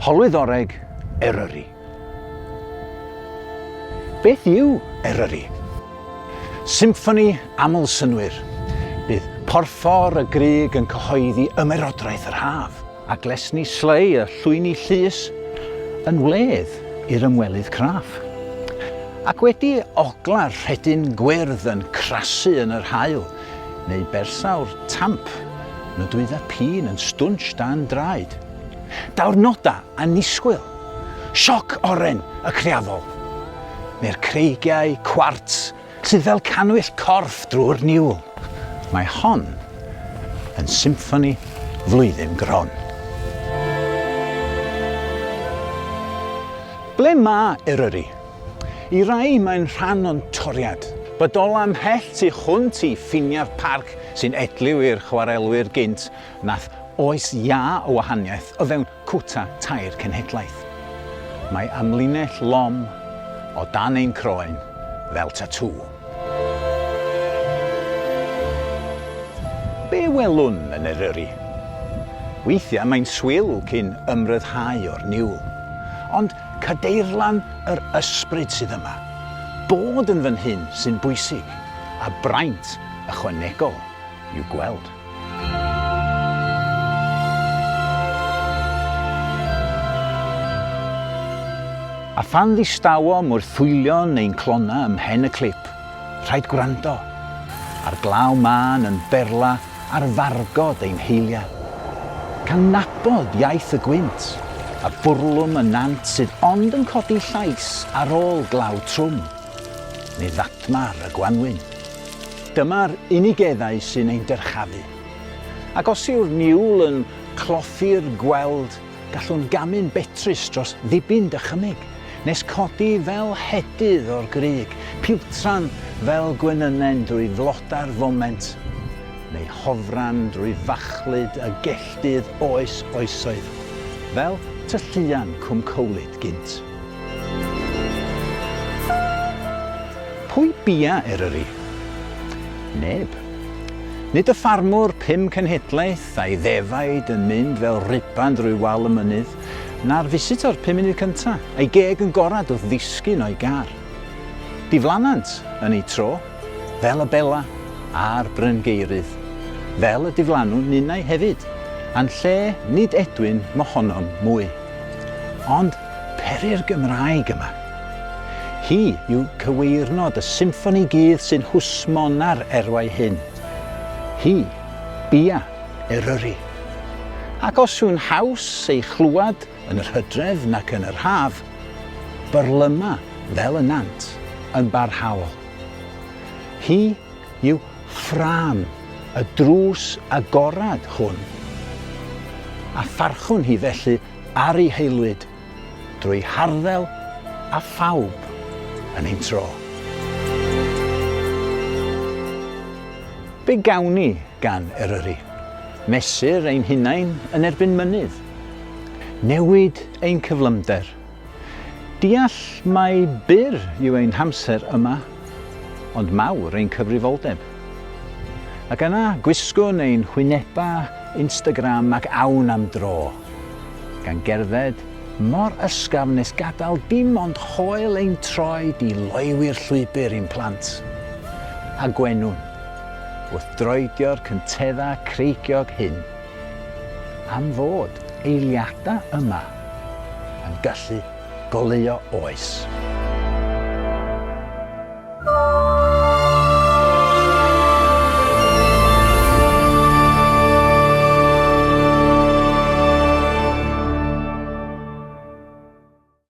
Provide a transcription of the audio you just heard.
Holwyddoreg Eryri. Beth yw Eryri? Symffoni aml-synnwyr. Bydd porffor y grug yn cyhoeddi ymerodraeth yr haf, a glesni slei y llwyni llys yn wledd i'r ymwelydd craff. Ac wedi ogla'r rhedyn gwyrdd yn crasu yn yr haul, neu bersawr tamp nodwydda pîn yn stwnsh dan draed. Daw'r noda annisgwyl, sioc oren y creafol, neu'r creigiau cwarts sydd fel cannwyll corff drwy'r niwl. Mae hon yn symffoni flwyddyn gron. Ble mae Eryri? I rai mae'n rhan o'n toriad. Bodola ymhell tu hwnt i ffiniau'r parc sy'n edliw i'r chwarelwyr gynt nath oes iâ o wahaniaeth o fewn cwta tair cenhedlaeth. Mae amlinell lom o dan ein croen fel tatŵ. Be welwn yn Eryri? Weithiau mae'n swil cyn ymryddhau o'r niwl. Ond cadeirlan yr ysbryd sydd yma. Bod yn fy nhyn sy'n bwysig, a braint ychwanegol i'w gweld. A phan ddistawom wrth hwylio neu'n clona ym mhen y clip, rhaid gwrando ar glaw mân yn berla ar fargod ein heiliau. Cael nabod iaith y gwynt, a bwrlwm y nant sydd ond yn codi llais ar ôl glaw trwm, neu ddadmar y gwanwyn. Dyma'r unigeddau sy'n ein dyrchafu. Ac os yw'r niwl yn cloffi'r gweld, gallwn gamu'n betrus dros ddibyn dychymyg, nes codi fel hedydd o'r grug, piltran fel gwenynen drwy floda'r foment, neu hofran drwy fachlud y gelltydd oes oesoedd, fel tylluan Cwm Cowlyd gynt. Pwy bia Eryri? Neb. Nid y ffarmwr pum cenhedlaeth a'i ddefaid yn mynd fel ruban drwy wal y mynydd, na'r visitor 5 munud cynta, a'i geg yn gorad wrth ddisgyn o'i gar. Diflanant yn eu tro, fel y Bela a'r Bryngeyrydd, fel y diflanwn ninnau hefyd, a'n lle nid edwyn mohonom mwy. Ond peri'r Gymraeg yma. Hi yw cyweirnod y symffoni gudd sy'n hwsmona'r erwau hyn. Hi, bia Eryri. Ac os yw'n haws ei chlywed yn yr hydref nac yn yr haf, byrlyma fel y nant yn barhaol. Hi yw ffrâm y drws agorad hwn, a pharchwn hi felly ar ei haelwyd drwy harddel a phawb yn ein tro. Be gawn ni gan Eryri? Mesur ein hunain yn erbyn mynydd. Newid ein cyflymder. Deall mai byr yw ein hamser yma, ond mawr ein cyfrifoldeb. Ac yna gwisgwn ein hwynebau Instagram ac awn am dro, gan gerdded mor ysgafn nes gadael dim ond hoel ein troed i loywi'r llwybr i'n plant. A gwenwn, wrth droedio'r cynteddau creigiog hyn, am fod eiliadau yma yn gallu goleuo oes.